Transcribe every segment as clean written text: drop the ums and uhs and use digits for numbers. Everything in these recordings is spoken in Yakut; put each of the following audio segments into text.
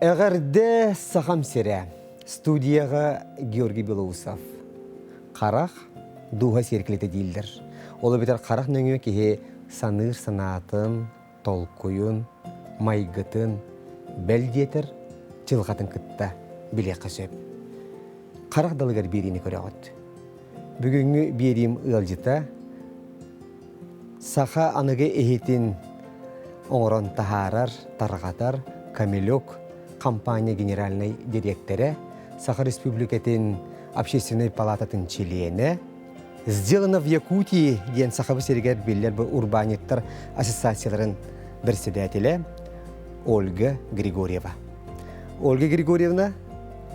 Эҕэрдэ Сахам сирэ! Студияҕа Георгий Белоусов. Харах дууһа сиэркилэтэ дииллэр. Ол эбэтэр харах нөҥүө киһи саныыр санаатын, толкуйун, майгытын, бэл диэтэр, дьылҕатын кытта билиэххэ сөп. Харах далыгар биэриини көрөҕүт. Бүгүҥҥү биэриим ыалдьыта Саха аныгы иһитин оҥорон таһаарар, тарҕатар Камелек компания генеральнай дириэктэрэ, Саха Республикатын Общественнай палататын чилиэнэ, «Сделано в Якутии» диэн Сахабыт сиригэр биллэр бу урбаанньыттар ассоциацияларын председателэ Ольга Григорьева. Ольга Григорьевна,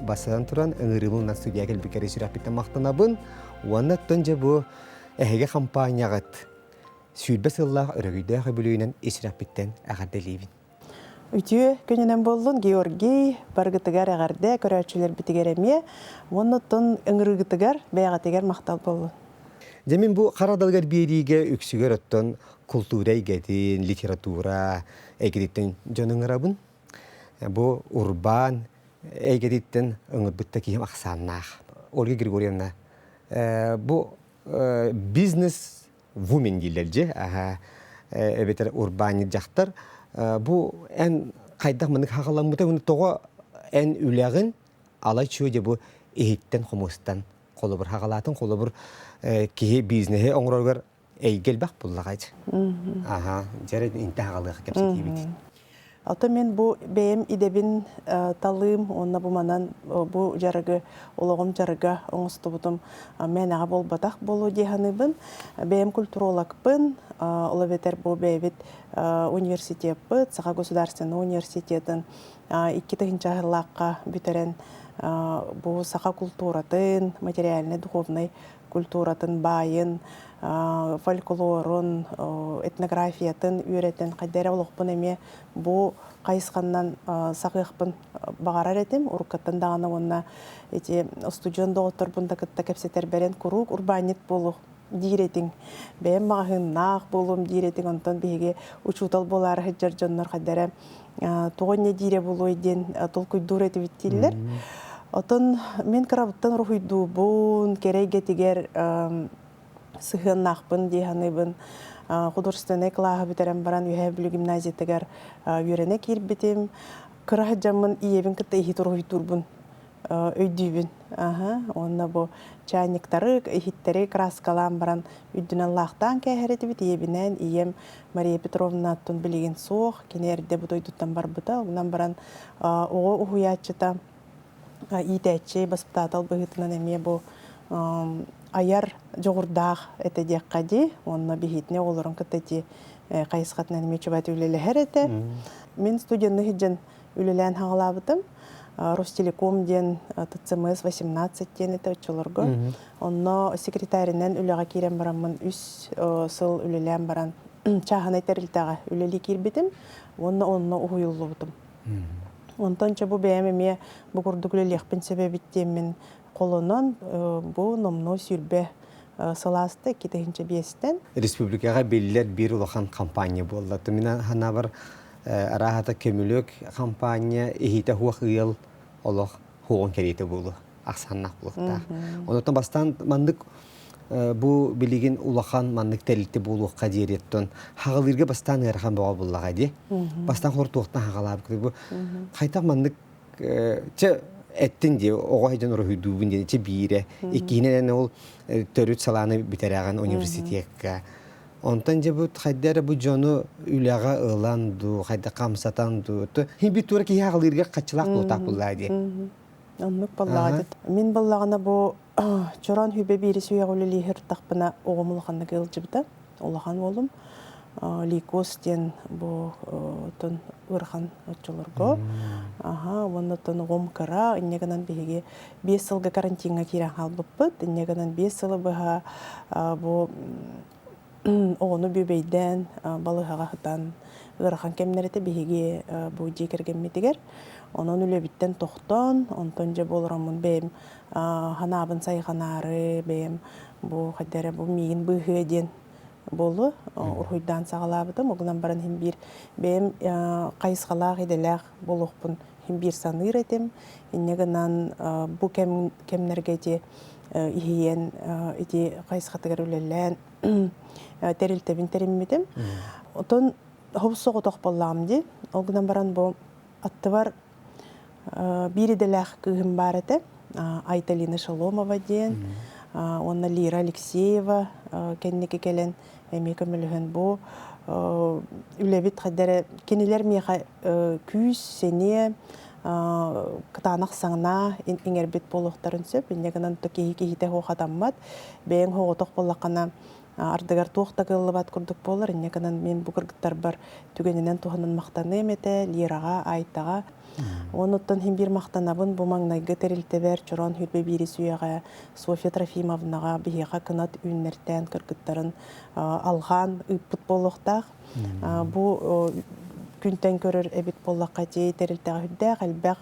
бастатан туран, ыҥырыыбын студия кэлбиккэр сүрэхпиттэн махтанабын уонна оттон дьэ бу Эһиги хампаанньаҕыт 20 сыллаах өрөгүйдээх үбүлүөйүнэн ис сүрэхпиттэн эҕэрдэлиибин. Үтүө күнүнэн буоллун, Георгий, барыгытыгар эҕэрдэ, көрөөччүлэрбитигэр эмиэ, уонна оттон ыҥырыыгытыгар, бэйэҕитигэр махтал буоллун. Дьэ мин бу хара далыгар биэриигэ үксүгэр оттон култуура эйгэтин, литература эйгэтиттэн дьон ыҥырабын. Бу урбаан эйгэтиттэн ыҥырбыт да киһим ахсааннаах. Ольга Григорьевна, бу бизнес вумен дииллэр дьи эбэтэр урбаанньыт дьахтар бу эн хайдах маннык хаҕаламмыта тоҕо эн үлэҕин ала чуо дьэ бу иһиттэн хомустан холобур хаҕалаатын холобур киһи бизнеһи оҥороругар эйгэ элбэх буллаҕа аха дьэрэ интэ хаҕалыах кэпсэтиибит. Ото мен бу бэйэм идэбин талыым уонна бу манан бу дьарыгы олоҕум дьарыга оҥостубутум мээнэҕэ буолбатах буолуо дии саныыбын. Бэйэм культурологпын, ол эбэтэр бу бэйэбит университеппыт, Саха государственный университетын 2000 сыллаахха бүтэрэн бу саха култууратын, материальнай, духовнай культуратын баайын, фольклорун, этнографиятын үөрэтэн хайда эрэ олохпун эмиэ бу хайысханнан саҕыахпын баҕарар этим. Уруккаттан даҕаны уонна ити устудьуон доҕотторбун да кытта кэпсэтэрбэрэн куруук урбаанньыт буолуох диир этиҥ. Бэйэм маҕаһыыннаах буолуом диир этиҥ. Онтон биһиги учуутал буолаары сылдьар дьоннор хайда эрэ тоҕо инньэ диирэ буолуой диэн толкуйдуур этибит дииллэр. Отон мин кырабыттан уруһуйдуубун, кэрэ эйгэтигэр сыһыаннаахпын дии саныыбын. Художественнай кылааһы бүтэрэн баран Үөһээ Бүлүү гимназиятыгар үөрэнэ киирбитим. Кыра сылдьаммын ийэбин кытта иһит уруһуйдуурбун өйдүүбүн. Уонна бу чайниктары, иһиттэри краскалаан баран үрдүнэн лаахтаан кээһэр этибит. Ийэбинээн ийэм Мария Петровна оттон билигин суох, кини эрдэ бу дойдуттан барбыта. Онон баран оҕо уһуйааччыта, иитээччи, баспытаатал быһыытынан эмиэ бу айар дьоҕурдаах этэ диэххэ дии. Уонна биһиитини оҕолорун кытта ити хайысхатынан эмиэ чубат үлэлэһэр этэ. Мин студенны сылдьан үлэлээн хаҕалаабытым. Ростелеком диэн ТЦМС 18 диэн этэ оччолорго. Онно секретаринэн үлэҕэ киирэн бараммын үс сыл үлэлээн баран чааһынай тэрилтэҕэ үлэлии киирбитим уонна онно уһуйуллубутум. Онтон чэ бу бэйэм эмиэ бу курдук үлэлиэхпин сөп эбит диэммин холонон бу номнуо 20 сылааста 2005-тэн. Республикаҕа биллэр биир улахан компания буолла. Мин санаабар арааһата көмүлүөк компания иһитэ хуох ыал олох хуоҕун кэриэтэ буолуо ахсааннаах буолуохтаах. Онтон бастаан маннык бу билигин улахан маннык тэрилтэ буолуохха диэриэттэн хаҕалыырга бастаан ыарахан бөҕө буллаҕа дии. Бастаан хортуохтан хаҕалаабыт бу хайтах маннык чэ эттин дии оҕо сылдьан уруһуйдуубун диэн чэ биирэ иккиһинэн ол төрүт салааны бүтэрэҕин университекка. Онтон дьэ бу хайда эрэ бу дьону үлэҕэ ылан дуу, хайда хамсатан дуу, хин тура киһи аҕалыырга хаччылаах буолтаах буллаа дии. Оннук баллаҕа Мин баллаҕына бу чорон хүбэ биири сүһүөх үлэлииһэр тахпына оҕом улаханнык ыалдьыбыта. Улахан уолум лейкоз диэн бу тон ыарахан оччолорго. Аха, уонна тон оҕом кыра, инньэ гынан биһиги 5 сылга карантиҥҥа киирэн хаалбыппыт. Инньэ гынан 5 сылы быһа бу оҕону бүөбэйдээн балыыһаҕа сытан ыарахан кэмнэр этэ биһиги бу дьиэ кэргэммитигэр. Онон үлэбиттэн тохтоон, онтон дьэ буолараммын бэйэм ханаабын сайҕанаары, бэйэм бу хайда эрэ бу миигин быыһыа диэн буолу уруһуйдаан саҕалаабытым. Ол гынан баран иһин биир бэйэм хайысхалаах идэлээх буолуохпун. Биир саныыр этим. Инньэ гынан бу кэм кэмнэргэ ити иһийэн ити хайысхатыгар үлэлээн тэрилтэбин тэриммитим. Отон хобус соҕотох буоллаҕым дии. Ол гынан баран бу аттыбар биир идэлээх кыыһым баар этэ. Айталина Шаломова диэн уонна Лира Алексеева кэнники кэлэн эмиэ көмөлөһөн бу үлэбит хайдары кинилэр миэхэ күүс, сэниэ, кытаанах саҥнаа иҥэрбит буолуохтарын сөп. Инньэ гынан киһи киһитэ хатаммат. Бэйэҥ хоҕотох буоллаххына ардыгар туох да кыаллыбат курдук буолар. Инньэ гынан мин бу кыргыттарбар түгэнинэн туһанан махтаныам этэ Лираҕа, Айтаҕа. Онуттан иһин биир махтанабын бу маҥнайгы тэрилтэбэр Чороон Хүрбэ биирис үйэҕэ Софья Трофимовнаҕа биһиэхэ кынат үүннэртээн кыргыттарын алҕаан ыыппыт буолуохтаах. Бу күнтэн көрөр эбит буоллахха ити тэрилтэҕэ үрдээх элбэх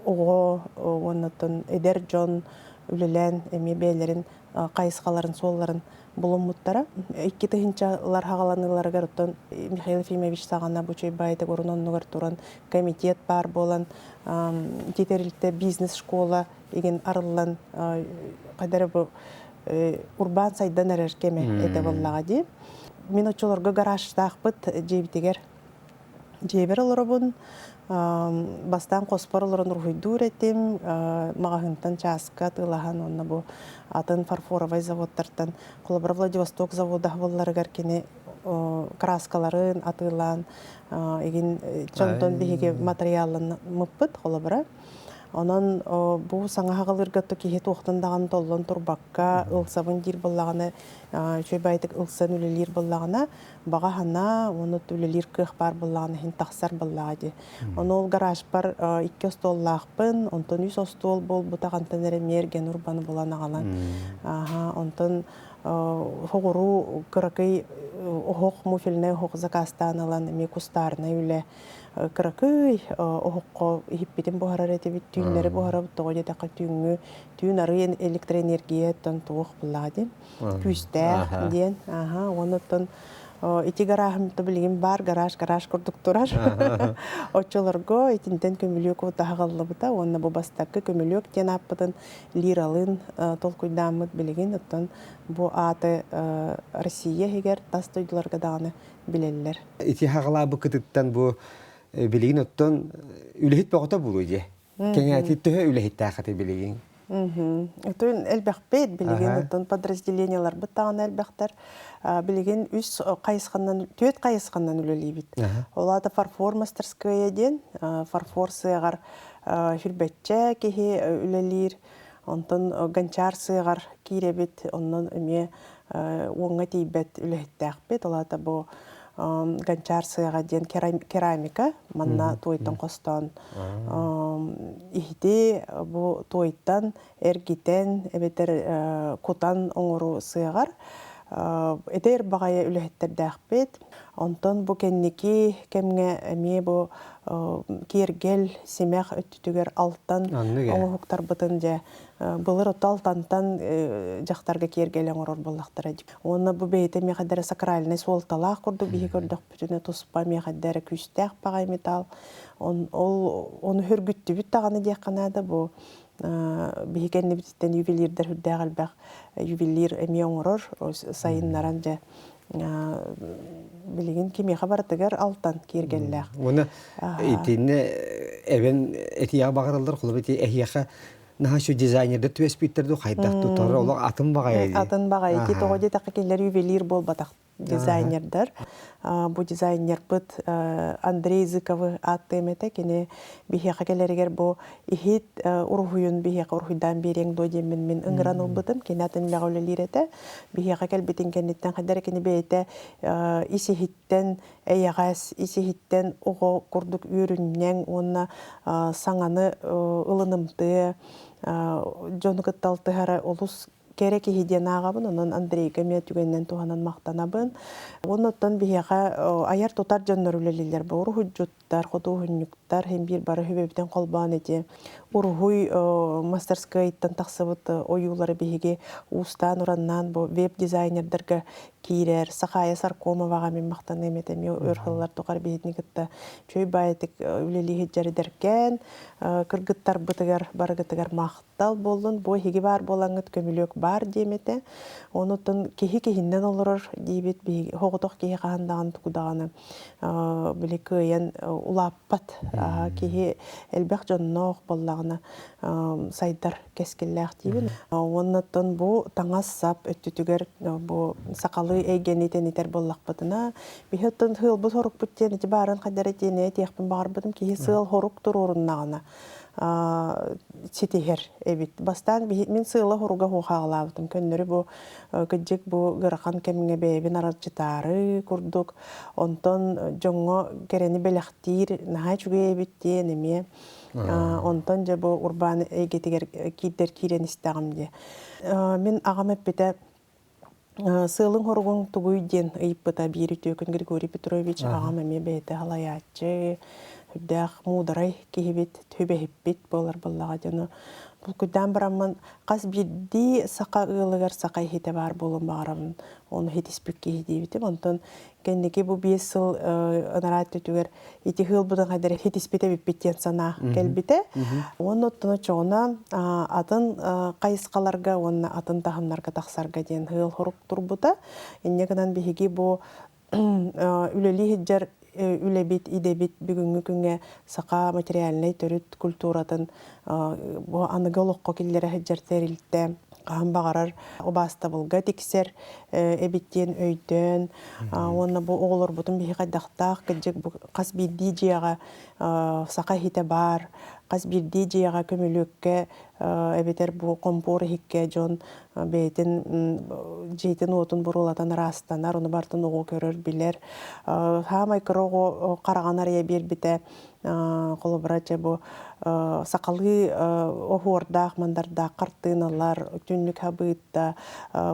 оҕо уоннаттан эдэр дьон үлэлээн эмиэ бэйэлэрин хайысхаларын суолларын булуммуттара. 2000-лар хаҕаланыыларыгар оттон Михаил Ефимович саҕана бу Чуйбаайтык орун оннугар туран комитет баар буолан ити тэрилтэ бизнес-школа игин арыллан хайдары бу урбаан сайдан эрэр кэмэ этэ буоллаҕа дии. Мин оччолорго гаражтаахпыт дьиэбитигэр дьиэбэр олоробун. Бастаан хоспор олорон уруһуйдуур этим. Маҕаһыынтан чааска атыылаһан уонна бу атын фарфоровай заводтартан холобура Владивосток завода аһылларыгар кини краскаларын атыылаан игин дьонтон биһиги матырыйаалламмыппыт холобура. Онон бу саҥа хаҕылыырга киһи туохтан даҕаны толлон турбакка ылсабын диир буоллаҕына үчүгэй баайытык ылсан үлэлиир буоллаҕына баҕа санаа уонна үлэлиир кыах баар буоллаҕына иһин тахсар буоллаҕа дии. Ону ол гаражпар икки остуоллаахпын, онтон үс остуол буолбута хантан эрэ миэргэн урбаны булан аҕалан. Онтон хоҕуруу кыракый оһох муфельнай оһох заказтаан ылан эмиэ кустаарынай үлэ кыракый оһоххо иһиппитин буһарар этибит, түүннэри буһарабыт тоҕо диэтэххэ түүҥҥү түүн арыы электроэнергияттан туох буллаҕа диэн күүстээх диэн аха уонна оттон ити гарааһым билигин баар гараж гараж курдук турар оччолорго итинтэн көмүлүөк утаһаҕаллыбыта уонна бу бастакы көмүлүөк диэн ааппытын лиралыын толкуйдааммыт билигин оттон бу ааты Россия иһигэр тас дойдуларга даҕаны билэллэр. Ити хаҕалаабыккытыттан бу билигин оттон үлэһит бөҕөтө буолуо дии. Кэҥээти төһө үлэһиттээххитий билигин? Өтөн элбэхпит билигин оттон подразделениеларбыт даҕаны элбэхтэр. Билигин үс хайысханан, түөрт хайысханан үлэлиибит. Ол аата фарфор мастерская диэн, фарфор сыаҕар хүрбэччэ киһи үлэлиир. Онтон гончар сыаҕар киирэбит, онон эмиэ уоҥҥа тиийбэт үлэһиттээхпит. Ол аата бу гончар сыаҕа диэн керамика, манна туойтан хостоон иһити бу туойтан эргитэн эбэтэр кутан оҥоруу сыаҕар этэр баҕайы үлэһиттэрдээхпит. Онтон бу кэнники кэмҥэ эмиэ бу киэргэл, симэх өттүтүгэр алтан оҥоһуктарбытын дьэ былыр ото алтантан дьахтарга киэргэл оҥорор буоллахтара. Уонна бу бэйэтэ миэхэ эрэ сакральнай суолталаах курдук биһи көрдөхпүтүнэ туспа миэхэ эрэ күүстээх баҕай металл. Ол ону хөргүттүбүт даҕаны диэххэ наада бу биһи кэннибититтэн ювелирдэр үрдээх элбэх ювелир эмиэ оҥорор сайыннаран дьэ билигин кимиэхэ барытыгар алтан киэргэллээх. Уонна итиннэ эбэн этиэҕэ баҕараллар холобур ити эһиэхэ наһаа үчүгэй дизайнердар түбэспиттэр дуу хайдах тутар олох атын баҕайы дии. Атын баҕайы ити тоҕо диэтэххэ кинилэр ювелир буолбатах дизайнердар. Бу дизайнербыт Андрей Зыковы ааттыам этэ. Кини биһиэхэ кэлэригэр бу иһит уруһуйун биһиэхэ уруһуйдаан биэриэҥ дуо диэммин мин ыҥыран ылбытым. Кини атын үлэҕэ үлэлиир этэ. Биһиэхэ кэлбитин кэнниттэн хайдах эрэ кини бэйэтэ ис иһиттэн эйэҕэс, ис иһиттэн оҕо курдук үөрүнньэҥ уонна саҥаны ылынымтыа дьону кытта алтыһара олус. кэрэ киһи диэн ааҕабын, онон Андрейга эмиэ түгэнинэн туһанан махтанабын. Оннуттан биһиэхэ айар-тутар дьоннор үлэлииллэр бу уруһуйдьуттар, худуоһунньуктар син биир бары сүбэбитин холбоон ити уруһуй мастерскайыттан тахсыбыт ойуулары биһиги уустаан-ураннаан бу веб-дизайнердарга киирэр. Сахаайа Саркомоваҕа мин махтаныам этэ эмиэ өр сыллар тухары биһигини кытта үчүгэй баайытык үлэлии сылдьар эдэркээн кыргыттарбытыгар барыгытыгар махтал буоллун. Бу эһиги баар буолаҥҥыт көмүлүөк баар диэм этэ. Онуттан киһи киһиннэн олорор диибит, биһиги соҕотох киһи хаһан даҕаны тугу даҕаны били кыайан улааппат. Киһи элбэх дьонноох буоллаҕына сайдар кэскиллээх диибин. Уоннаттан бу таҥас-сап өттүтүгэр бу сахалыы эйгэни тэнитэр буоллахпытына, биһи оттон сыалбыт сорукпут диэн ити баарын хайдара диэн этиэхпин баҕарбытым киһи сыал хорук туруоруннаҕына ситиһэр эбит. Бастаан мин сыала хоруга хуохаалаабытым. Көннөрү бу кыдьык бу ыарахан кэмҥэ бэйэбин аралдьытаары курдук. Онтон дьоҥҥо кэрэни бэлэхтиир наһаа үчүгэй эбит диэн эмиэ онтон дьэ бу урбаан эйгэтигэр киирдэр киирэн истэҕим дии. Мин аҕам эппитэ сыалыҥ-хоругуҥ тугуй диэн ыйыппыта биир үтүө күн Григорий Петрович аҕам эмиэ бэйэтэ салайааччы, үрдээх муударай киһибит, түбэһиппит буолар буоллаҕа дьону булкуйдаан бараммын хас биирдии саха ыалыгар саха иһитэ баар буолуон баҕарабын ону иһитиспит киһи диэбитим. Онтон кэнники бу 5 сыл анараа өттүгэр ити ыалбытын хайдары хитиспит эбиппит диэн санаа кэлбитэ. Уонна оттон оччоҕуна атын хайысхаларга уонна атын таһымнарга тахсарга диэн ыал хорук турбута. Инньэ гынан биһиги бу үлэлии сылдьар үлэбит, идэбит бүгүҥҥү күҥҥэ саха материальнай төрүт культуратын бу аныгы олоххо киллэрэ сылдьар тэрилтэ хаһан баҕарар убаастабылга тиксэр эбит диэн өйдөөн уонна бу оҕолорбутун биһи хайдахтаах кырдьык бу хас биирдии дьиэҕэ саха иһитэ баар, хас биирдии дьиэҕэ көмүлүөккэ эбэтэр бу хомпуор иһиккэ дьон бэйэтин дьиэтин-уотун буруолатан ыраастанар, ону барытын оҕо көрөр, билэр. Саамай кыра оҕо хараҕын арыйа биэрбитэ холобура дьэ бу сахалыы оһуордаах мандардаах хартыыналар, түннүк хабыытта,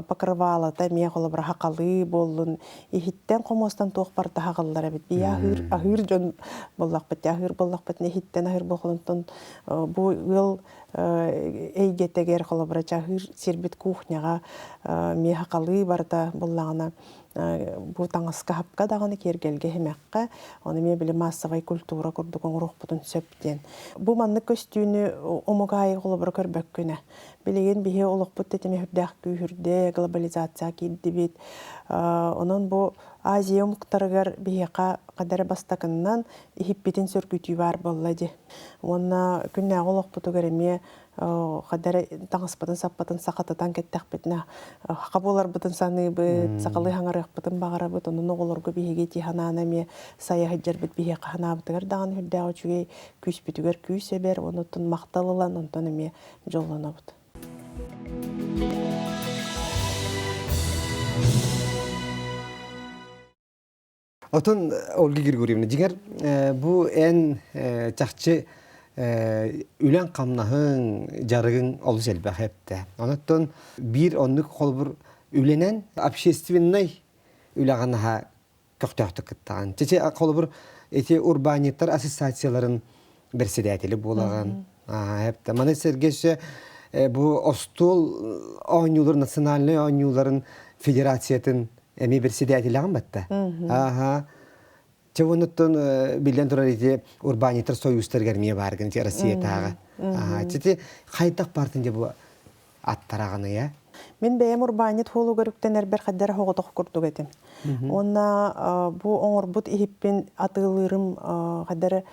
покрывалата эмиэ холобура хахалыы буоллун иһиттэн хомуостан туох барыта хаҕыллар эбит. Бии аһыыр аһыыр дьон буоллахпыт, аһыыр буоллахпытына иһиттэн аһыыр буолхонтон бу ыал эйгэтигэр холобура аһыыр сирбит кухняҕа эмиэ хахалыы барыта буоллаҕына бу таҥаска хапка даҕаны киэргэлгэ иһимэххэ, ону эмиэ били массовай культура курдук оҥоруохпутун сөп диэн. Бу маннык көстүүнү омук аайы холобура көрбөккүнэ. Билигин биһи олохпут тэтимэ сүрдээх күүһүрдэ, глобализация киирдибит. Онон бу Азия омуктарыгар биһиэхэ хадара бастакыннан иһиппитин сөргүтүү баар буолла дии. Уонна күннээҕи олохпутугар эмиэ хадара таҥаспытын саппытын сахатытан кэттэхпитинэ хака буоларбытын саныыбыт, сахалыы хаҥарыахпытын баҕарабыт. Онон оҕолорго биһиги ити санааны эмиэ сайа сылдьарбыт биһиэхэ санаабытыгар даҕаны сүрдээх үчүгэй күүспүтүгэр күүс эбэр, онуттан махтал ылан, онтон эмиэ дьоллонобут. Отон Ольга Григорьевна, дьиҥэр бу эн чахчы үлэҥ-хамнаһыҥ, дьарыгыҥ олус элбэх эптэ. Онон биир оннук холобур үлэнэн общественнай үлэҕэ наһаа көхтөөхтүк кыттаҕын. Чече холобур ити урбаанньыттар ассоциацияларын председатели буолаҕын. Эптэ. Маны сэргэ өссө бу остуол оонньуулар национальнай оонньууларын федерациятын эмиэ председателяҕын батта. Ааха. Чэ онуттан биллэн турар ити урбаанньыттар союзтарыгар эмиэ бааргын ити Россиятааҕы. Ааха. Ити хайдах бартын дьэ бу аттараҕыный Мин бэйэм урбаанньыт хуолугар үктэнэрбэр хайдара соҕотох курдук этим. Уонна бу оҥорбут иһиппин атыылыырым хайдара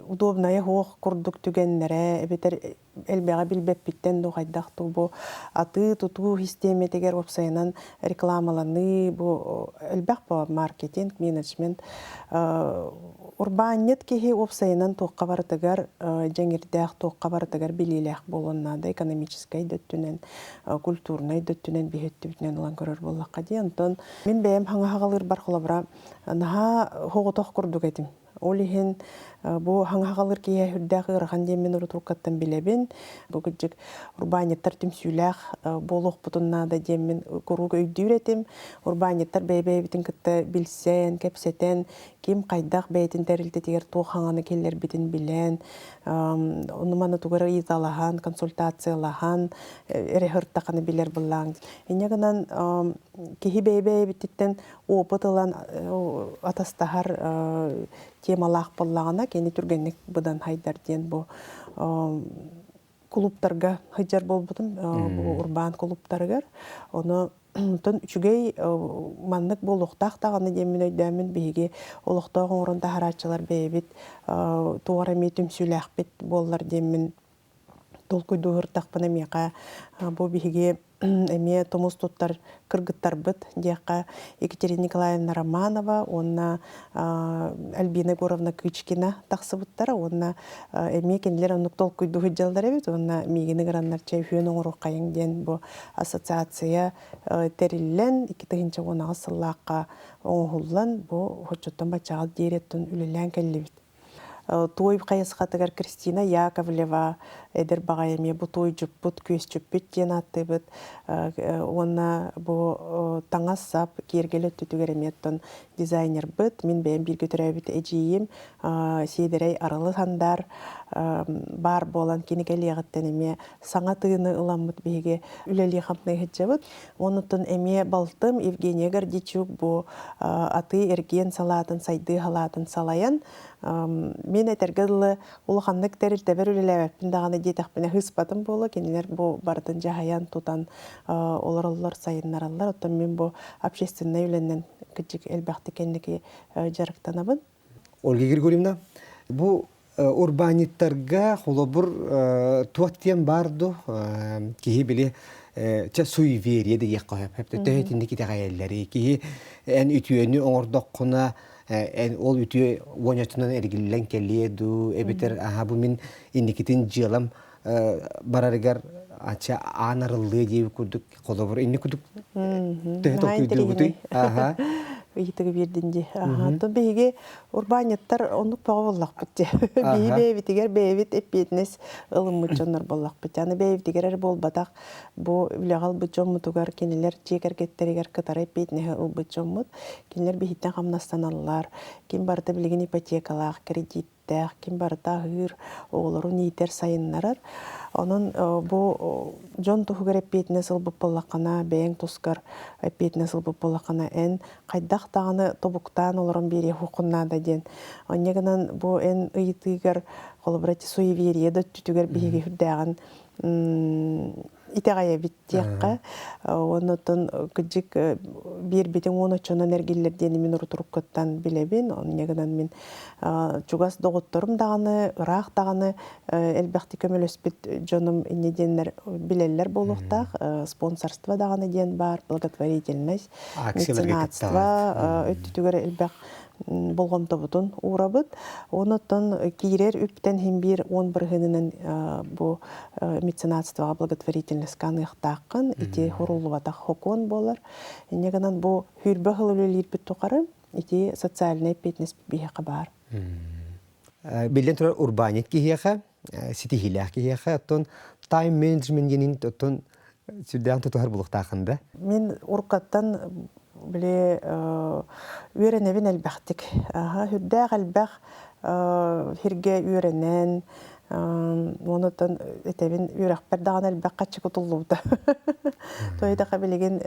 удобная суох курдук түгэннэрэ эбэтэр элбэҕи билбэппиттэн дуу хайдах дуу бу атыы-тутуу систиэмэтигэр уопсайынан рекламаланыы бу элбэх бу маркетинг, менеджмент урбаанньыт киһи уопсайынан туохха барытыгар дьэҥирдээх туохха барытыгар билиилээх буолуон наада экономическай да өттүнэн культурнай да өттүнэн биһи өттүбүтүнэн ылан көрөр буоллахха дии онтон мин бэйэм хаҥа хаҕалыырбар холобура наһаа соҕотох курдук этим. Ол иһин бу хаҥаһаҕалыыр киһи үрдээх ыарахан диэммин урутуруккаттан билэбин. Бу кырдьык урбаанньыттар түмсүүлээх буолуохпутун наада диэммин куруук өйдүүр этим. Урбаанньыттар бэйэ-бэйэбитин кытта билсэн, кэпсэтэн, ким хайдах бэйэтин тэрилтэтигэр туох хаҥаны киллэрбитин билэн, ону-маны тугу эрэ ыйыталаһан, консультациялаһан эрэ сыртаханы билэр быллааҥ. Инньэ гынан киһи бэйэ-бэйэбититтэн опыт ылан атастаһар темалаах буоллаҕына, кини түргэнник быдан хайдар диэн бу кулууптарга сылдьар буолбутум, бу урбаан кулууптарыгар. Ону онтон үчүгэй маннык буолуохтаах даҕаны диэммин өйдөөммүн биһиги олохтоох оҥорон таһарааччылар бэйэбит туох эмиэ түмсүүлээхпит буоллар диэммин толкуйдууһуртахпына миэхэ бу биһиги эмиэ тумус туттар кыргыттарбыт диэххэ Екатерина Николаевна Романова уонна Альбина Егоровна Кычкина тахсыбыттара уонна эмиэ кинилэр оннук толкуйдуу сылдьаллар эбит уонна миигин ыҥыраннар чэй үһүөн оҥоруоххайыҥ диэн бу ассоциация тэриллэн 2018 сыллаахха оҥоһуллан бу оччоттон баччаҕа диэри үлэлээн кэллибит. Туой хайысхатыгар Кристина Яковлева эдэр баҕайы эмиэ бу туойдьуппут, күөсчүппүт диэн ааттыыбыт. Уонна бу таҥас-сап киэргэл өттүтүгэр эмиэ оттон дизайнербыт, мин бэйэм бииргэ төрөөбүт эдьиийим Сиэдэрэй Арылы Сандар баар буолан кини кэлиэҕиттэн эмиэ саҥа тыыны ыламмыт биһиги үлэлии-хамныы сылдьабыт. Онуттан эмиэ балтым Евгения Гордичук бу атыы-эргиэн салаатын, сайдыы салаатын салайан, мин этэргэ дылы улаханнык тэрилтэбэр үлэлээбэппин даҕаны диэтэхпинэ ыспатым буолуо. Кинилэр бу барытын дьаһайан, тутан олороллор, сайыннараллар. Оттон мин бу общественнай үлэнэн кырдьык элбэхтик кэнники дьарыктанабын. Ольга Григорьевна, бу урбаанньыттарга холобур туох диэн баар ду киһи били чэ суеверие диэххэ сөп төһө итинник итэҕэйэллэрий киһи эн үтүөнү оҥордоххуна эн ол үтүө уончатынан эргиллэн кэлиэ дуу эбэтэр аха бу мин инникитин дьыалам барарыгар ача аан арыллыа диэбит курдук холобур инник курдук төһө толкуйдуубутуй аха ыйытыгы биэрдин дии. Оттон биһиги урбаанньыттар оннук бөҕө буоллахпыт дии. Биһи бэйэбитигэр бэйэбит эппиэтинэс ылыммыт дьоннор буоллахпыт. Аны бэйэбитигэр эрэ буолбатах, бу үлэҕэ ылбыт дьоммутугар, кинилэр дьиэ кэргэттэригэр кытары эппиэтинэһи ылбыт дьоммут. Кинилэр биһиттэн хамнастаналлар. Ким барыта билигин ипотекалаах, кредит дээх ким барыта аһыыр, оҕолорун иитэр, сайыннарар. Онон бу дьон туһугар эппиэтинэс ылбыт буоллаххына, бэйэҥ тускар эппиэтинэс ылбыт буоллаххына, эн хайдах даҕаны тобуктаан олорон биэриэххин наада диэн. Онньа гынан бу эн ыйытыыгар, холобура, суеверие да өттүтүгэр биһиги үрдээҕин итэҕэйэбит диэххэ. Уонна оттон кырдьык биэрбитиҥ уон оччонон эргиллэр диэни мин урутуруккуттан билэбин. Онньа гынан мин чугас доҕотторум даҕаны, ыраах даҕаны элбэхтик көмөлөспүт дьонум инньэ диэннэр билэллэр буолуохтаах. Спонсорство даҕаны диэн баар, благотворительность, меценатство өттүтүгэр элбэх болҕомтобутун уурабыт. Онуттан киирэр үптэн иһин биир 10 бырыһыанынан бу меценатствоҕа благотворительностька аныахтааххын. Ити хуруллубатах хокуон буолар. Инньэ гынан бу 20 сыл үлэлиирбит тухары ити социальнай эппиэтинэс биһиэхэ баар. Биллэн турар урбаанньыт киһиэхэ, ситиһиилээх киһиэхэ, оттон тайм-менеджмент диэнин оттон сүрдээх тутуһар булуохтааххын да? Мин уруккаттан били үөрэнэбин элбэхтик. Үрдээх элбэх сиргэ үөрэнэн, онуттан этэбин үөрэхпэр даҕаны элбэх хаччы кутуллубута. Тоойдохо билигин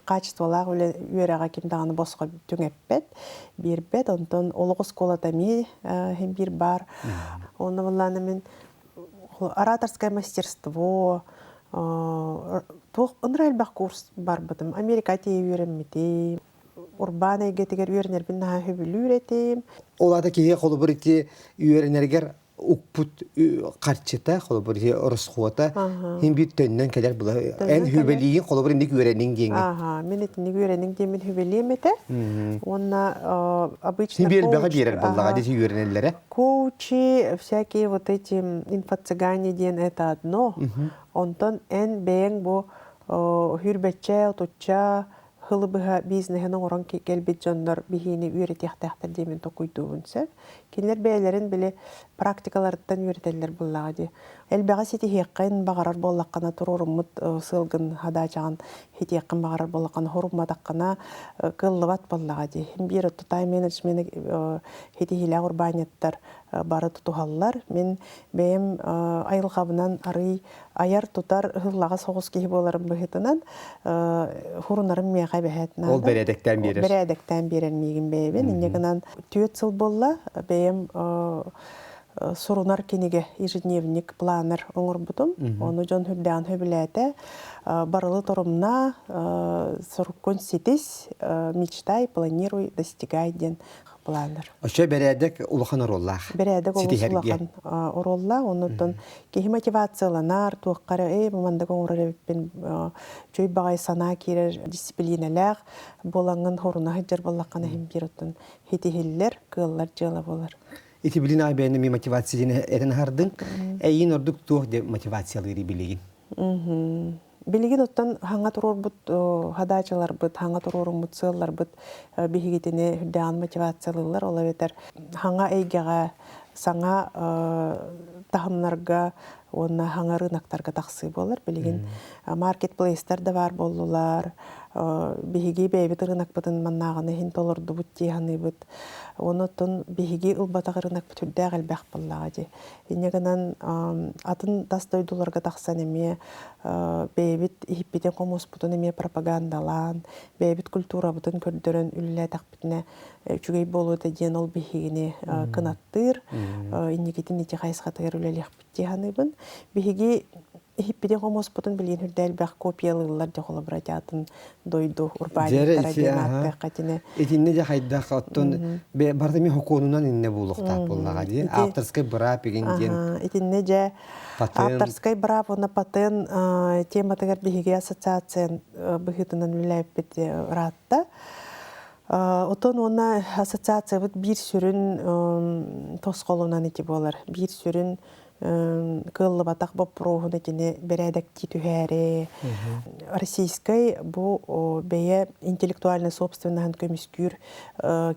качестволаах үлэ үөрэҕэ ким даҕаны босхо түҥэппэт, биэрбэт. Онтон олох оскуолата эмиэ биир баар. Онно буоллаана мин ораторское мастерство, туох ынырык элбэх курс барбытым. Америка тиийэ үөрэммитим. Урбаан эйгэтигэр үөрэнэрбин наһаа сөбүлүүр этим. Ол аата киһи холобур ити үөрэнэригэр укпут харчыта, холобур ити оросхуота хин биир төннөн кэлэр була. Эн хүбэлиигин холобур инник үөрэниҥ диэҥҥин. Ага, мин итинник үөрэниҥ диэммин хүбэлиэм этэ. Уонна обычно Хин биир элбэҕи биэрэр буоллаҕа дии үөрэнэллэрэ. Коучи, всякие вот эти инфо-цыгане диэн это одно. Онтон эн бэйэҥ бу хүрбэччэ, отучча Һылы быһа бизнеһин оҥорон кэлбит дьоннор биһиини үөрэтиэхтээхтэр диэмин токуйдуубун сөп. Кинилэр бэйэлэрин били практикаларыттан үөрэтэллэр буоллаҕа дии. Элбэҕи ситиһиэххин баҕарар буоллаххына туруоруммут сыалгын хадаачаҕын хитиэххин баҕарар буоллаххына хорумматаххына кыаллыбат буоллаҕа дии. Биир отто тайм-менеджмени хитиһиилээх урбаанньыттар бары тутуһаллар. Мин бэйэм айылҕабынан арый айар-тутар ыһыллаҕа соҕус киһи буоларым быһыытынан хурунарым миэхэ эбэһээт наада. Ол бэрээдэктээн биэрэр. Бэрээдэктээн биэрэр миигин бэйэбин. Инньэ гынан 4 сыл буолла бэйэм сурунар кинигэ ежедневник планер оҥорбутум. Ону дьон үрдээн сөбүлээтэ. Барылы торумна, соруккун ситис, мечтай, планируй, достигай диэн планер. Оччо бэрээдэк улахан оруоллаах. Бэрээдэк олус улахан оруоллаах. Оннуттан киһи мотивацияланар, туохха эрэ ээ бу маннык оҥорор эбиппин чөй баҕайы санаа киирэр дисциплинэлээх буолаҥҥын хоруна сылдьар буоллаххына иһин биир оттон хитиһиллэр, кыаллар дьыала буолар. Ити билин аай бэйэни ми мотивация диэн этэн аһардыҥ. Эйиин ордук туох де мотивациялыырый билигин? Билигин оттон хаҥа туруорбут хадаачаларбыт, хаҥа туруоруммут сыалларбыт биһигитини үрдээн мотивациялыыллар. Ол эбэтэр хаҥа эйгэҕэ саҥа таһымнарга уонна хаҥа рыноктарга тахсыы буолар. Билигин маркетплейстар да баар буоллулар. Биһиги бэйэбит рынокпытын маннааҕыны иһин толордубут дии саныыбыт. Онон биһиги ылбатах рынокпыт үрдээх элбэх буоллаҕа дии. Инньэ гынан атын тас дойдуларга тахсан эмиэ бэйэбит иһиппитин хомуспутун эмиэ пропагандалаан, бэйэбит культурабытын көрдөрөн үлэлээтэхпитинэ үчүгэй буолуо этэ диэн ол биһигини кынаттыыр, инникитин ити хайысхатыгар үлэлиэхпит дии саныыбын. Биһиги иһиппитин хомуспутун билигин үрдэ элбэх копиялыыллар дьэ холобура атын дойду урбаанньыттара диэн ааттыахха итини. Итиннэ дьэ хайдах оттон барыта ми хокуонунан иннэ буолуохтаах буоллаҕа дии. Авторскай быраап игин диэн. Итиннэ дьэ авторскай быраап уонна патент тематыгар биһиги ассоциация быһыытынан үлэлээбиппит ыраатта. Отон уонна ассоциациябыт биир сүрүн тосхолунан ити буолар. Биир сүрүн кыаллыбатах боппуруоһун итини бэрээдэктии түһээри российскай бу бэйэ интеллектуальнай собственноһын көмүскүүр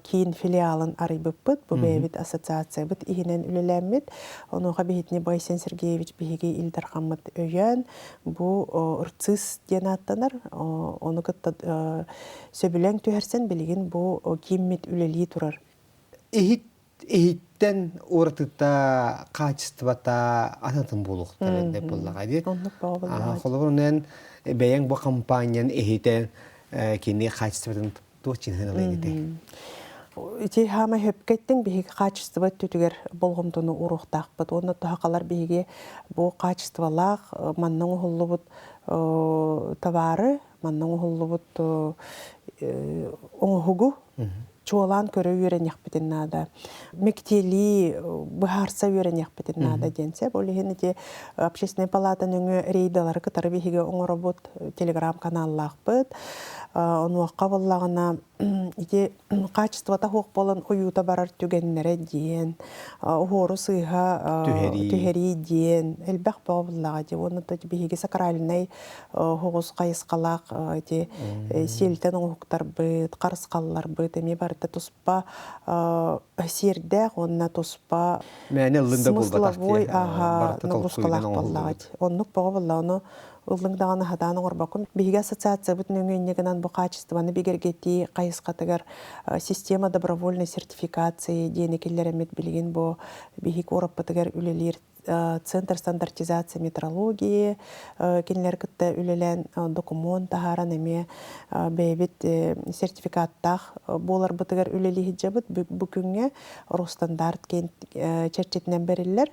киин филиалын арыйбыппыт бу бэйэбит ассоциациябыт иһинэн үлэлээммит онуоха биһитини Байсен Сергеевич биһиги Ил Дархаммыт өйөөн бу РЦИС диэн ааттанар ону кытта сөбүлэҥ түһэрсэн билигин бу кииммит үлэлии турар. Иһит иһиттэн уратыта хаачыстыбата атын буолуохтар эрдэ буоллаҕа дии. Оннук Аха, холобур онон бэйэҥ бу компаниян иһитэ кини хаачыстыбатын туох чинһин ылыаҥ этэй? Ити хаамай хөпкө биһиги хаачыстыба өттүтүгэр болҕомтону ууруохтаахпыт. Уонна туһакалар биһиги бу хаачыстыбалаах манна оҥоһуллубут товары, манна оҥоһуллубут оҥоһугу чуолаан көрө үөрэниэхпитин наада. Мектелии быһаарса үөрэниэхпитин наада диэн сөп. Ол иһин ити общественнай палата нөҥүө рейдалары кытары биһиги оҥоробут, телеграм-каналлаахпыт. Онуохха буоллаҕына ити хаачыстыбата суох буолан ойуута барар түгэннэрэ диэн, уһуору сыыһа түһэрии диэн элбэх бөҕө буллаҕа дии. Уонна биһиги сакральнай оһоҕос хайысхалаах ити сиэлтэн оҥоһуктарбыт, харысхалларбыт эмиэ барыта туспа сиэрдээх уонна туспа мээнэ ыллын да буолбатах смысловой аха нагрузкалаах буоллаҕа оннук бөҕө буолла ону ыллыҥ даҕаны хатаан оҥорбоккун биһиги ассоциациябыт нөҥүө инньэ гынан бу хаачыстыбаны бигэргэтии хайысхатыгар система добровольной сертификации диэни киллэрэммит билигин бу биһиги куораппытыгар үлэлиир Центр стандартизации метрологии кинилэр кытта үлэлээн докумуон таһааран эмиэ бэйэбит сертификаттаах буоларбытыгар үлэлии сылдьабыт. Бу күҥҥэ Росстандарт чэрчитинэн бэриллэр.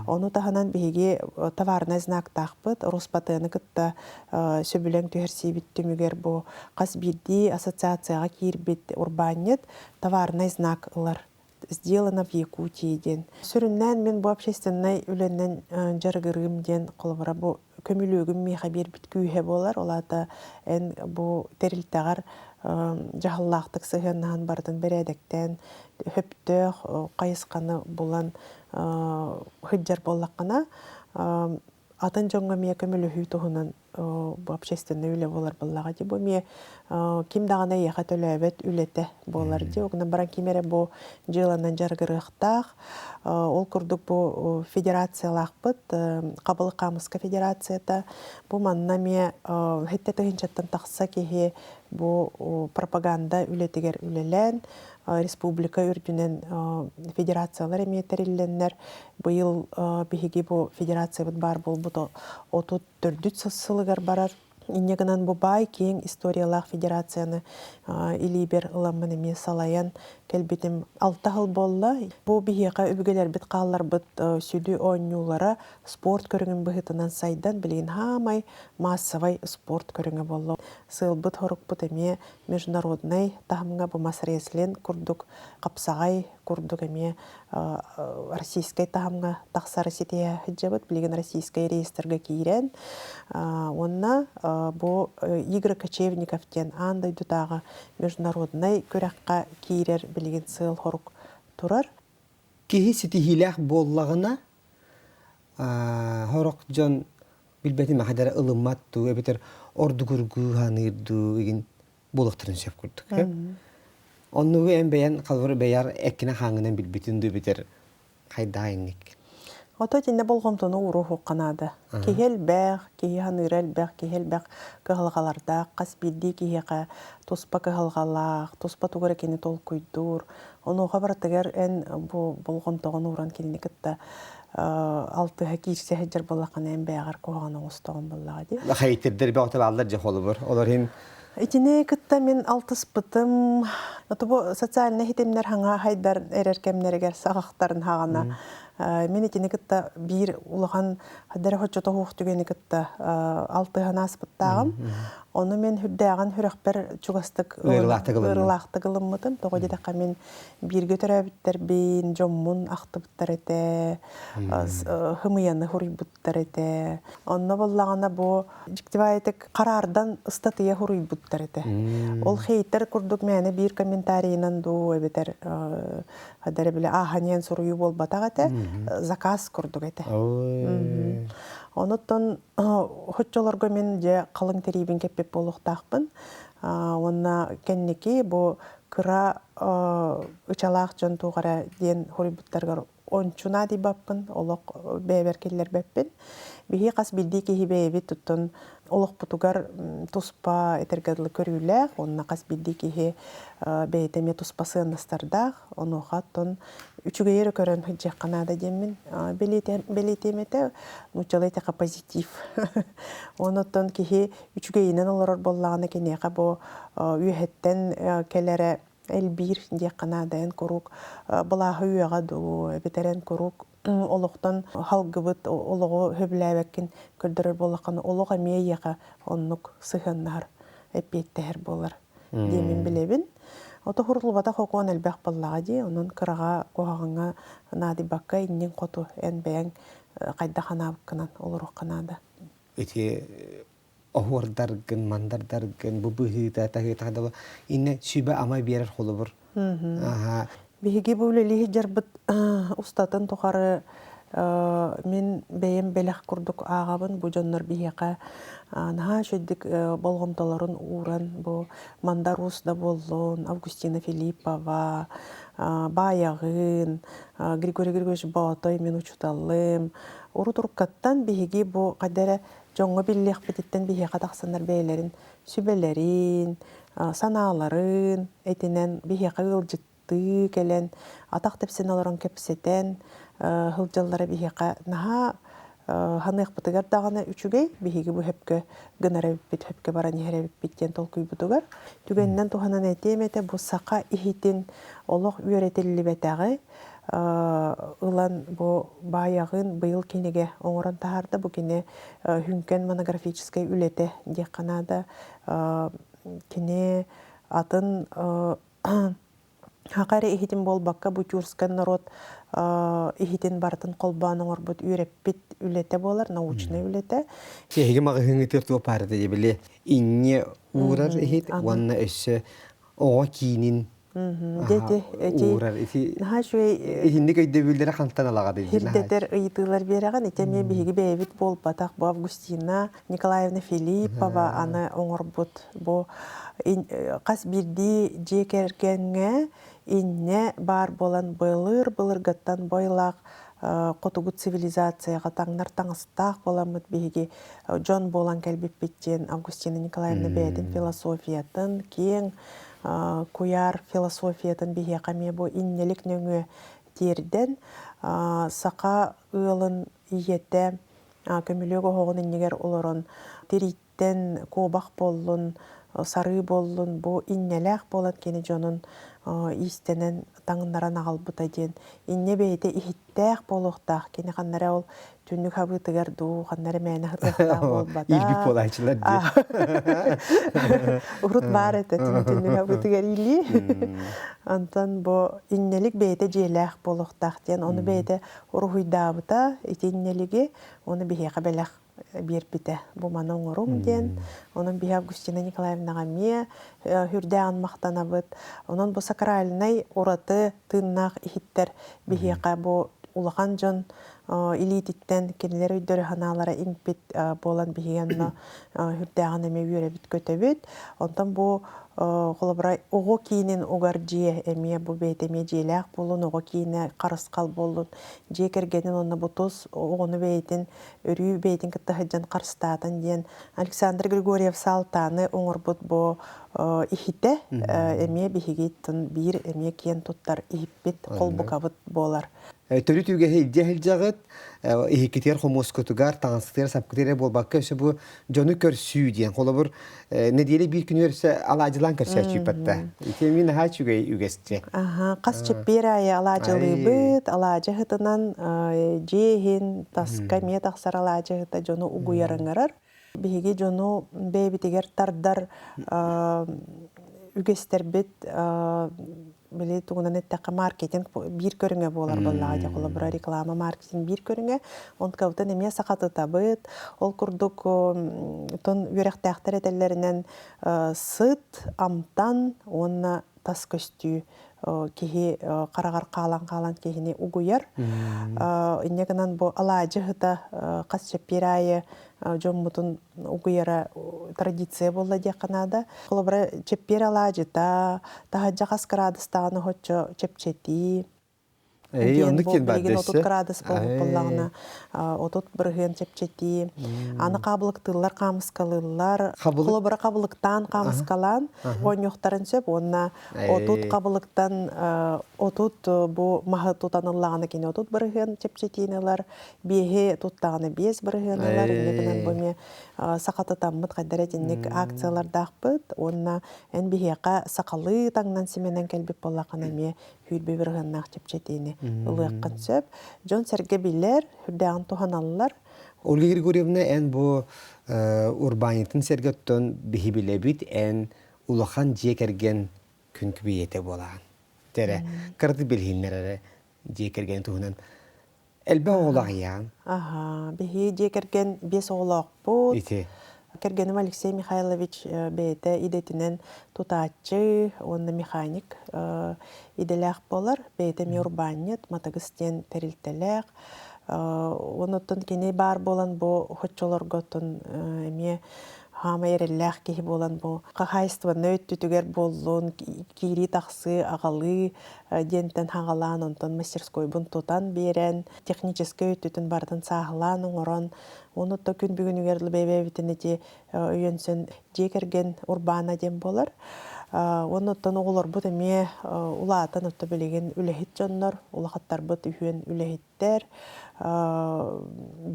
Ону таһынан биһиги товарнай знактаахпыт Роспатены кытта сөбүлэҥ түһэрсиибит түмүгэр бу хас биирдии ассоциацияҕа киирбит урбаанньыт товарнай знак ылар «Сделано в Якутии» диэн. Сүрүннээн мин бу общественнай үлэнэн дьарыгырыым диэн холобура бу көмүлүөгүм миэхэ биэрбит күүһэ буолар. Ол аата эн бу тэрилтэҕэр дьаһаллаахтык сыһыаннаһан барытын бэрээдэктээн сөптөөх хайысханы булан сылдьар буоллаххына атын дьоҥҥо эмиэ көмөлөһүү туһунан бу общественнай үлэ буолар буоллаҕа дии. Бу эмиэ ким даҕаны эйиэхэ төлөөбөт үлэтэ буолар дии. Ол гынан баран ким эрэ бу дьыаланан дьарыгырыахтаах. Ол курдук бу федерациялаахпыт, Хабылык хаамыска федерацията. Бу манна эмиэ сэттэ тыһыынчаттан тахса киһи бу пропаганда үлэтигэр үлэлээн, республика үрдүнэн федерациялар эмиэ тэриллэннэр, быйыл биһиги бу федерациябыт баар буолбут 34 сылыгар барар. Инньэ гынан бу баай киэҥ историялаах федерацияны илиибэр ыламмын эмиэ салайан кэлбитим алта сыл буолла. Бу биһиэхэ өбүгэлэрбит хаалларбыт сүдү оонньуулара спорт көрүҥүн быһыытынан сайдан билигин хаамай массовай спорт көрүҥэ буолла. Сыалбыт-сорукпут эмиэ международнай таһымҥа бу мас-рестлинг курдук хапсаҕай курдук эмиэ российскай таһымҥа тахсары ситиһэ сылдьабыт. Билигин российскай реестргэ киирэн уонна бу Игры кочевников диэн аан дойдутааҕы международнай күрэххэ киирэр билигин сыал-сорук турар. Киһи ситиһиилээх буоллаҕына, сорох дьон билбэтим аха ылыммат дуу эбэтэр ордугургуу саныыр дуу игин буолуохтарын сөп курдук. Оннугу эн бэйэн халбар бэйэр эккинэ хааңынан билбитин дуу эбэтэр хайдаа инник. Ото итиннэ болҕомтону ууруохха наада. Киһи элбэх, киһи ханыыра элбэх, киһи элбэх кыһалҕалардаах, хас биирдии киһиэхэ туспа кыһалҕалаах, туспа тугу эрэ кини толкуйдуур. Онуоха барытыгар эн бу болҕомтоҕун ууран кинини кытта алтыһа киирсэ сылдьар буоллаххына эн бэйэҕэр куһаҕан оҥостоҕун буоллаҕа дии. Хайтирдэр бөҕөтө бааллар дьэ холобур. Олор иһин Итини кытта мин алтыспытым, бу социальнай ситимнэр хаҥа хайдар эрэр кэмнэригэр саҕахтарын хаҕана мин итини кытта биир улахан хайдара хоччото суох түгэни кытта алтыһан ааспыттааҕым. Ону мин үрдээҕин сүрэхпэр чугастык ыарыылаахтык ылыммытым. Тоҕо диэтэххэ мин бииргэ төрөөбүттэрбин, дьоммун ахтыбыттар этэ, хымыйаны хуруйбуттар этэ. Онно буоллаҕына бу дьиктибаайтык хараардан ыстатыйа хуруйбуттар этэ. Ол хейтер курдук мээнэ биир комментарийынан дуу эбэтэр хадара бile ааһаниан суруйуу буолбатах этэ, заказ курдук этэ. Онуттан Оччолорго мин дьэ халыҥ тириибин кэппит буолуохтаахпын. Уонна кэнники бу кыра ычалаах дьон туох эрэ диэн хоруйбуттарыгар ончу наадыйбаппын, олох бэйэбэр киллэрбэппин. Биһи хас биирдии киһи бэйэбит туттан олохпутугар туспа этэргэ дылы көрүүлээх, уонна хас биирдии киһи бэйэтэ эмиэ туспа сыаннастардаах, онуоха оттон үчүгэйи эрэ көрөн сылдьыахха наада диэммин бэлиэтиэм этэ. Нууччалыы этиэххэ позитив. Онуттан киһи үчүгэйинэн олорор буоллаҕына киниэхэ бу үөһэттэн кэлэрэ элбиир диэххэ наада. Эн куруук былааһы үөҕэ дуу, эбэтэр эн куруук олохтон халгыбыт олоҕу сөбүлээбэккин көрдөрөр буоллаххына, олох эмиэ эйиэхэ оннук сыһыаннаһар, эппиэттэһэр буолар диэмин билэбин. Ото хуруллубатах окуон элбэх буоллаҕа дии, онон кыраҕа куһаҕаҥҥа наадыйбакка инниҥ хоту эн бэйэҥ хайдах анаабыккынан олоруохха наада. Ити оһуордаргын, мандардаргын, бу быһыыта, таһыыта да инне сүбэ-ама биэрэр холобур. Биһиги бу үлэлии сылдьарбыт устатын тухары мин бэйэм бэлэх курдук ааҕабын бу дьоннор биһиэхэ наһаа үчүгдүк болҕомтолорун ууран бу Мандар Уус да буоллун, Августина Филиппова, Баайаҕыын, Григорий Григорьевич Боотой мин учууталым. Урут уруккаттан биһиги бу хайда эрэ дьоҥҥо биллиэхпититтэн биһиэхэ тахсаннар бэйэлэрин сүбэлэрин, санааларын этинэн биһиэхэ ыалдьыттыы кэлэн, атах тэпсэн олорон кэпсэтэн сылдьаллара биһиэхэ наһаа ханыахпытыгар даҕаны үчүгэй, биһиги бу сөпкө гынар эбиппит, сөпкө баран иһэр эбиппит диэн толкуйбутугар. Түгэнинэн туһанан этиэм этэ, бу саха иһитин олох үөрэтиллибэтэҕи ылан бу баайаҕын быйыл кинигэ оҥорон таһаарда. Бу кини Хүҥкэн монографическай үлэтэ диэххэ наада. Кини атын Хака эрэ иһитин буолбакка, бу тюркскай норуот иһитин барытын холбоон оҥорбут үөрэппит үлэтэ буолар, научнай үлэтэ. Эһиги маҕаһыыҥҥытыгар туох баар этэ били инньэ уурар иһит уонна өссө оҕо киинин. Дети эти уурар ити наһаа үчүгэй итинник өйдөбүллэри хантан алаҕа Хирдэтэр ыйытыылар биэрэҕин. Ити эмиэ биһиги бэйэбит буолбатах. Бу Августина Николаевна Филиппова аны оҥорбут бу хас биирдии дьиэ кэргэҥҥэ иннэ баар буолан былыр былыргыттан бойлаах хотугу цивилизацияҕа таҥнар таҥастаах буоламмыт биһиги дьон буолан кэлбиппит диэн Августина Николаевна бэйэтин философиятын киэҥ куйаар философиятын биһиэхэ эмиэ бу иннэлик нөҥүө тиэрдэн саха ыалын ийэтэ көмүлүөк оһоҕун иннигэр олорон тирииттэн куобах буоллун, сарыы буоллун бу иннэлээх буолан кини дьонун иистэнэн таҥыннаран аҕалбыта диэн иннэ бэйэтэ иһиттээх буолуохтаах кини ханна эрэ ол түннүк хабыытыгар дуу ханна эрэ мээнэ сытыахтаах буолбата Иирбит буолааччылар дии. Урут баар этэ түннүк хабыытыгар иилии. Онтон бу иннэлик бэйэтэ дьиэлээх буолуохтаах диэн ону бэйэтэ уруһуйдаабыта ити иннэлиги ону биһиэхэ бэлэх биэрбитэ бу маны оҥоруҥ диэн. Онон биһи Августина Николаевнаҕа эмиэ үрдээҕин махтанабыт. Онон бу сакральнай ураты тыыннаах иһиттэр биһиэхэ бу улахан дьон илиититтэн кинилэр өйдөрө-санаалара иҥпит буолан биһиги онно үрдээҕин эмиэ үөрэбит-көтөбүт. Онтон бу холобура оҕо киинин угар дьиэ эмиэ бу бэйэтэ эмиэ дьиэлээх буоллун, оҕо киинэ харысхал буоллун, дьиэ кэргэнин уонна бу тус оҕону бэйэтин өрүү бэйэтин кытта сылдьан харыстаатын диэн Александр Григорьев Салтааны оҥорбут бу иһитэ эмиэ биһигиттэн биир эмиэ киэн туттар иһиппит холбукабыт буолар. Төрүт үгэһи илдьэ сылдьаҕыт, иһиккитигэр хомуоскутугар, таҥаскытыгар, сапкытыгар эрэ буолбакка, өссө бу дьону көрсүү диэн. Холобур, нэдиэлэ биир күнүгэр өссө алаадьылаан көрсөөччүппэттэ. Ити эмиэ наһаа үчүгэй үгэс дьэ. Аха, хас чэппиэр аайы алаадьылыыбыт, алаадьы ыһытынан дьиэ иһин таска эмиэ тахсар алаадьы ыһыта дьону угуйар ыҥырар. Биһиги дьону бэйэбитигэр тардар үгэстэрбит били тугунан эттэххэ маркетинг биир көрүҥэ буолар буоллаҕа дии холобура реклама маркетинг биир көрүҥэ онтукабытын эмиэ сахатытабыт ол курдук тон үөрэхтээхтэр этэллэринэн сыт амтан уонна тас көстүү киһи хараҕар хаалан-хаалан киһини угуйар. Инньэ гынан бу алаадьы ыһыта хас чэппиэр аайы дьоммутун угуйара традиция буолла диэххэ наада. Холобура, чэппиэр алаадьыта, таһырдьа хас кыраадыстаҕына оччо чэпчэтии, Эй, диэн оннук бу диэн баар билигин 30 дөссө. кыраадыс буолбут буоллаҕына 30 бырыһыан чэпчэтии. Аны хабылыктыыллар, хаамыскалыыллар. Хабылык. Холобура хабылыктаан, хаамыскалаан оонньуохтарын сөп уонна 30 хабылыктан 30 бу маһы тутан ыллаҕына кини 30 бырыһыан чэпчэтиини ылар, биэһи туттаҕына 5 бырыһыан ылар. Инньэ гынан бу эмиэ сахатытаммыт хайдах итинник акциялардаахпыт уонна эн биһиэхэ сахалыы таҥнан симэнэн кэлбит буоллаххына эмиэ сүүрбэ бырыһыаннаах чэпчэтиини ылыаххын сөп. Дьон-сэргэ билэр, сүрдээҕин туһаналлар. Ольга Григорьевна, эн бу урбаанньытын сэргэ оттон биһи билэбит, эн улахан дьиэ кэргэн күн күбүйэтэ буолаҕын. Тэрэ, кыратык билиһиннэр эрэ дьиэ кэргэн туһунан. Элбэх оҕолоох ийэҕин. Аха, биһи дьиэ кэргэн биэс оҕолоохпут. Ити. Кэргэним Алексей Михайлович бэйэтэ идэтинэн тутааччы уонна механик идэлээх буолар. Бэйэтэ эмиэ урбаанньыт, Матагыс диэн тэрилтэлээх. Онуттан кини баар буолан бу хоччолорго оттон эмиэ хаамай эрэллээх киһи буолан бу хаһаайыстыбаннай өттүтүгэр буоллун, киирии-тахсыы, аҕалыы диэнтэн хаҕалаан, онтон мастерскойбун тутан биэрэн, техническэй өттүтүн барытын сааһылаан оҥорон, уонна күн бүгүнүгэр бэйэбитин ити өйөнсөн дьиэ кэргэн урбаана диэн буолар. Уонна оттон оҕолорбут эмиэ улаатан отто билигин үлэһит дьоннор, улахаттарбыт үһүөн үлэһиттэр.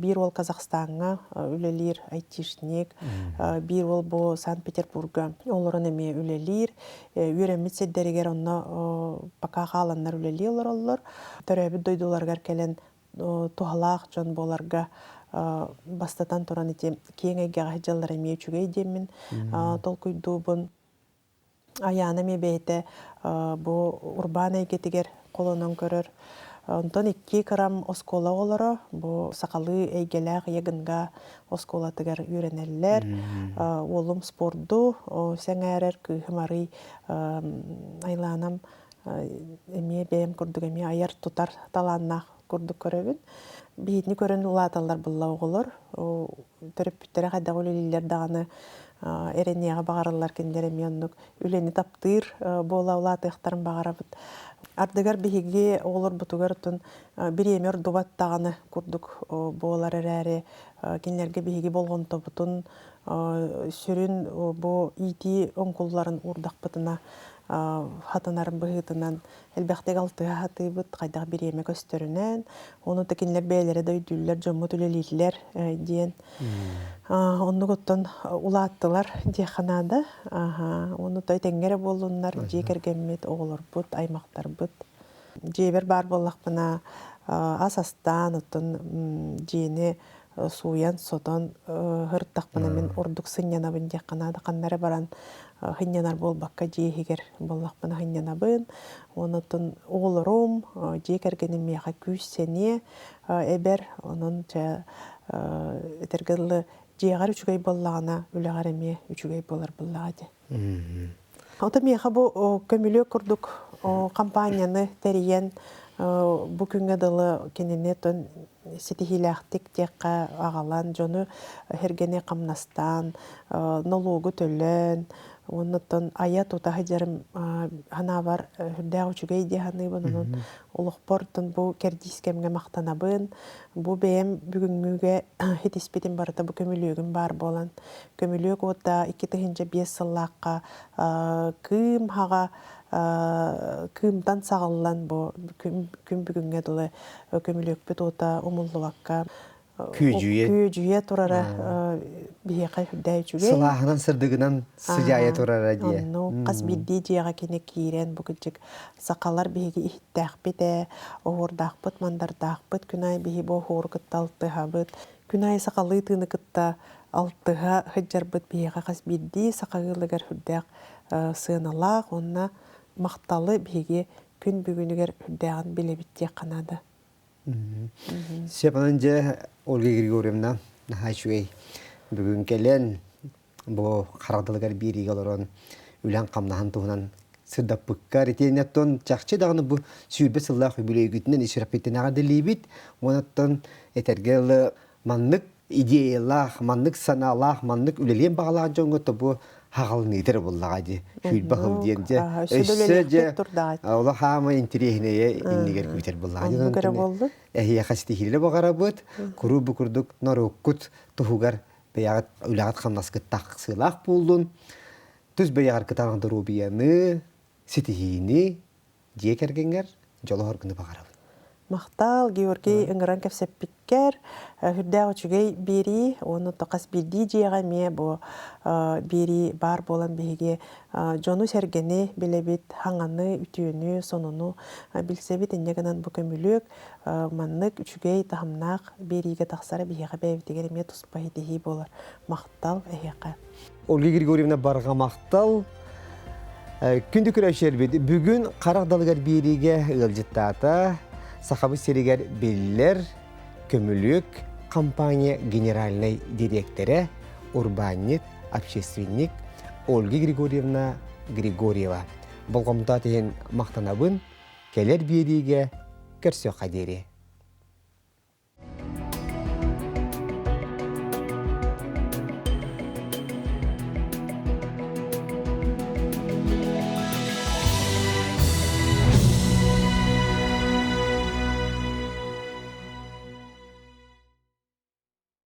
Биир уол Казахстаҥҥа үлэлиир айтишник, биир уол бу Санкт-Петербурга олорон эмиэ үлэлиир. Үөрэммит сирдэригэр онно пока хааланнар үлэлии олороллор. Төрөөбүт дойдуларыгар кэлэн туһалаах дьон буоларга бастатан туран ити киэҥ эйгэҕэ сылдьаллара эмиэ үчүгэй диэммин толкуйдуубун. Айаана эмиэ бэйэтэ бу урбаан эйгэтигэр холонон көрөр. Онтон 2 кырам оскуола оҕолоро бу сахалыы эйгэлээх Ягынга оскуолатыгар үөрэнэллэр. Уолум спорду сэҥээрэр, кыыһым арый Айлаанам эмиэ бэйэм курдук эмиэ айар-тутар талааннаах курдук көрөбүн. Биһитини көрөн улааталлар булла оҕолор. Төрөппүттэрэ хайдах үлэлииллэр даҕаны эрэниэҕэ баҕараллар кинилэр эмиэ оннук үлэни таптыыр буола улаатыахтарын баҕарабыт. Ардыгар биһиги оҕолорбутугар оттон бириэмэ ордубат даҕаны курдук буолар эрээри кинилэргэ биһиги болҕомтобутун сүрүн бу иитии оҥкулларын уурдахпытына хатанарын быһыытынан элбэхтик алтыһа сатыыбыт, хайдах бириэмэ көстөрүнэн, ону да кинилэр бэйэлэрэ да өйдүүллэр, дьоммут үлэлииллэр диэн. Оннук оттон улааттылар диэххэ наада. Ону то этэҥҥэ эрэ буоллуннар, дьиэ кэргэммит, оҕолорбут, аймахтарбыт. Дьиэбэр баар буоллахпына, ас астаан, оттон дьиэни сууйан, сотон сырыттахпына мин ордук сынньанабын диэххэ наада. Ханна эрэ баран сынньанар буолбакка дьиэ иһигэр буоллахпына сынньанабын. Онон оҕолорум, дьиэ кэргэним миэхэ күүс-сэниэ эбэр. Онон чэ этэргэ дылы дьиэҕэр үчүгэй буоллаҕына, үлэҕэр эмиэ үчүгэй буолар буоллаҕа дии. Ото миэхэ бу көмүлүөк курдук компанияны тэрийэн бу күҥҥэ дылы кинини тон ситиһиилээхтик диэххэ аҕалан дьону сэргэни хамнастаан нолуогу төлөөн уонна айа тута сылдьарым санаабар сүрдээх үчүгэй дии саныыбын. Онон олохпор бу кэрдиис кэмҥэ махтанабын. Бу бэйэм бүгүҥҥүгэ ситиспитим барыта бу көмүлүөгүм баар буолан көмүлүөк уота 2005 сыллаахха кыым хаҕа кыымтан саҕыллан бу күн бүгүҥҥэ дылы көмүлүөкпүт уота умуллубакка күөдьүйэ күөдьүйэ турара биһиэхэ үрдээ үчүгэй. Сылааһынан сырдыгынан сыдьаайа турара диэ. Онну хас биирдии дьиэҕэ кини киирэн бу кырдьык сахалар биһиги иһиттээхпит ээ, оһуордаахпыт, мандардаахпыт, күн аайы биһи бу оһуору кытта алтыһабыт. Күн аайы сахалыы тыыны кытта алтыһа сылдьарбыт биһиэхэ хас биирдии саха ыалыгар сүрдээх сыаналаах уонна махталы биһиги күн бүгүнүгэр үрдээҕин билэбит диэххэ наада. Сөп онон дьэ Ольга Григорьевна наһаа үчүгэй бүгүн кэлэн бу харах биэриигэ олорон үлэн-хамнаһын туһунан сырдаппыккар итиэннэ оттон чахчы даҕаны бу 20 сыллаах үбүлүөйгүтүнэн исүрэппиттэн эҕэрдэлиибит уонна оттон этэргэ дылы маннык идеялаах, маннык санаалаах, маннык үлэлиэн баҕалаах дьоҥҥо тобу хаҕалыныытар буоллаҕа дии. Сүүрбэ сыл диэн дьэ өссө дьэ олох хаама интириэһинэйэ иннигэр күүтэр буоллаҕа. Эһиэхэ ситиһиилэ баҕарабыт, куруук бу курдук норуоккут туһугар бэйэҕит үлэҕит-хамнаскыт тахсыылаах буоллун, тус бэйэҕэр кытаанах доруобуйаны, ситиһиини дьиэ кэргэҥҥэр дьолу-соргуну баҕарабын. Махтал, Георгий ыҥыран кэпсэппиккэр сүрдээх үчүгэй биэрии уонна хас биирдии дьиэҕэ эмиэ бу биэрии баар буолан биһиги дьону-сэргэни билэбит, хаҥаны, үтүөнү, сонуну билсэбит. Инньэ гынан бу көмүлүөк маннык үчүгэй таһымнаах биэриигэ тахсара биһиэхэ бэйэбитигэр эмиэ туспа ситиһии буолар. Махтал эһиэхэ. Ольга Григорьевна барҕа махтал. Күндү көрөөччүлэрбит, бүгүн харах далыгар биэриигэ ыалдьыттаата Сахабыт сиригэр биллэр Көмүлүөк компания генеральнай дириэктэрэ, урбаанньыт, общественник Ольга Григорьевна Григорьева. Болҕомтоот иһин махтанабын, кэлэр биэриигэ көрсүөххэ диэри.